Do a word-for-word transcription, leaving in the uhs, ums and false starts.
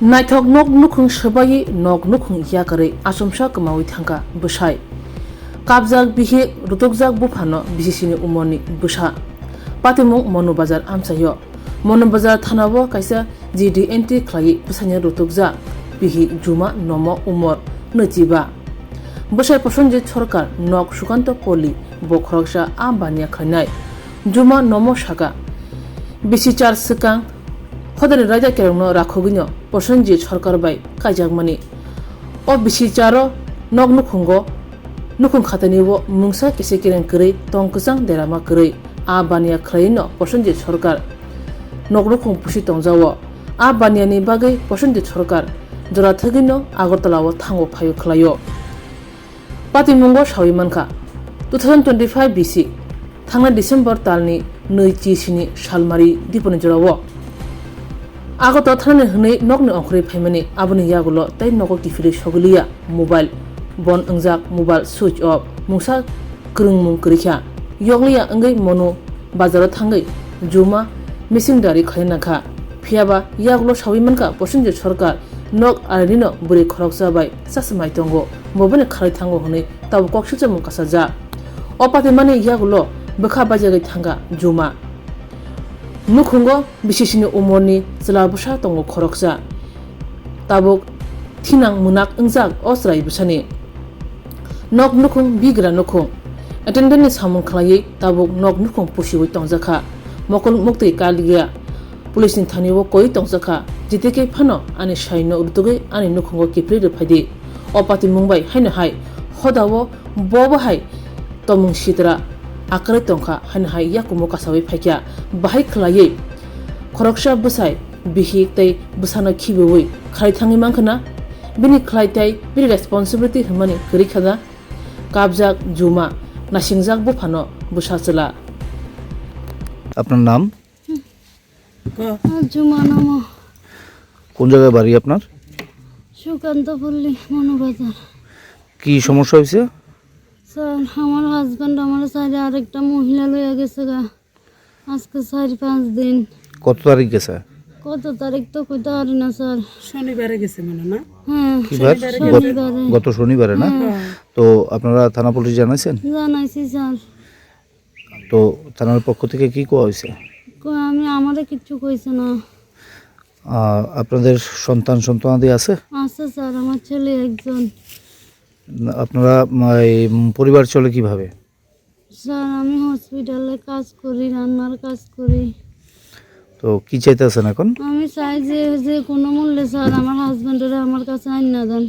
Naithok nok nukhung swbaiwi nok nukhung yakarwi achomsa kwmawi thangkha bwsai. Kapjak bihik rutukjak buphano bisisini umorni bwsa. Patimung Monu Bazar amchaio. Monu Bazar thanao kaisa G D entry khlaiwi bwsaino rutukjak bihik Juma Nomo umor nwichiba. Bwsai Prosenjit Sarkar nok Sukanto Poli bo khoroksa a baniya khlainai. Juma Nomo saka bisi char swkang Hodani raida kerongno rakhogwino Prosenjit Sarkar bai kaijakmani. O bisi charo nok nukhungo nukhung khatani o mungsa kise kereng kwrwi tong kwchang derama kwrwi a baniya khlaiwino Prosenjit Sarkar nok nukhung pusi tongjao. A baniyani bagwi Prosenjit Sarkar jora thwgwino Agartala o thango phaio khlaio. Patimungo sawi mankha, two thousand twenty-five bisi thangnai December talni nwi chi sini salmari diponi jorao Agartala thanani hwnwi nokni ongkhorwi phaimani, aboni yagulo tei nogo kiphilwi sogwiliya mobile bon wngjak, mobile switch off, mungsa kwrwngmung kwrwikha, yokliya wngwi Monu bazaro thangwi Juma missing diary khlai nangkha. Phiyaba yagulo sawi mankha Prosenjit Sarkar nok arinino bwrwi khoroksa bai chasmai tongo, bo bini khalai thango hwnwi tabuk kok silchomung kasajak. O patimani yagulo bwkha baijagwi thangkha Juma. Nukhungo bisisini umorni chwla bwsa tongo khoroksa. Tabuk thinang munak wngjak o chwrai bwsani. Nok nukhung bigra nukhung. Attendant ni samung khlaiwi tabuk nok nukhung pusiwi tongjakha. Mokol muktwi kalia. Police ni thani o koi tongjakha. Jitike phano ani sai no rutugwi ani nukhungo kiphilwi rwphaidi. O patimung bai haino hai hodao bo bo hai tomung sitra akwrwi tongkha haino hai yakumo kasawi phaikha. Bahai khlaiwi khoroksa bwsai bihik tei bwsano khibiwi khlai thangwi mankha na? Bini khlai tei bini responsibility hwnmani kwrwi kha na? Kapjak Juma, nasingjak buphano bwsa chwla. আপনার নাম? ক। আর জুমা নামো। কোন জায়গায় বাড়ি আপনার? সুকান্তপল্লী, মনুবাজার। কি সমস্যা হয়েছে? স্যার, আমার হাজব্যান্ড আমার সাইডে আরেকটা মহিলা লইয়া গেছে গা। আজকে চার পাঁচ দিন। কত তারিখ গেছে? কত তারিখ তো কইতে পারি না, স্যার। শনিবারে গেছে মনে হয়, না? হ্যাঁ, কি বার? শনিবারে গত, গেছে। শনিবারে। গত শনিবারে, না? হ্যাঁ। হ্যাঁ। তো আপনারা থানা পুলিশ জানাইছেন? জানাইছি, স্যার। তো থানার পক্ষ থেকে কি কোয়া হয়েছে? কো-, আমি, আমারে কিচ্ছু কইছে না। আহ, আপনাদের সন্তান সন্তানাদি আছে? আছে, স্যার, আমার ছেলে একজন। না, আপনারা, উম, এই, উম, পরিবার চলে কিভাবে? স্যার, আমি হসপিটালে কাজ করি, রান্নার কাজ করি। তো কি চাইতেছেন এখন? আমি চাই যে, যে কোনো মূল্যে, স্যার, আমার হাজব্যান্ডরে আমার কাছে আইন না দেন।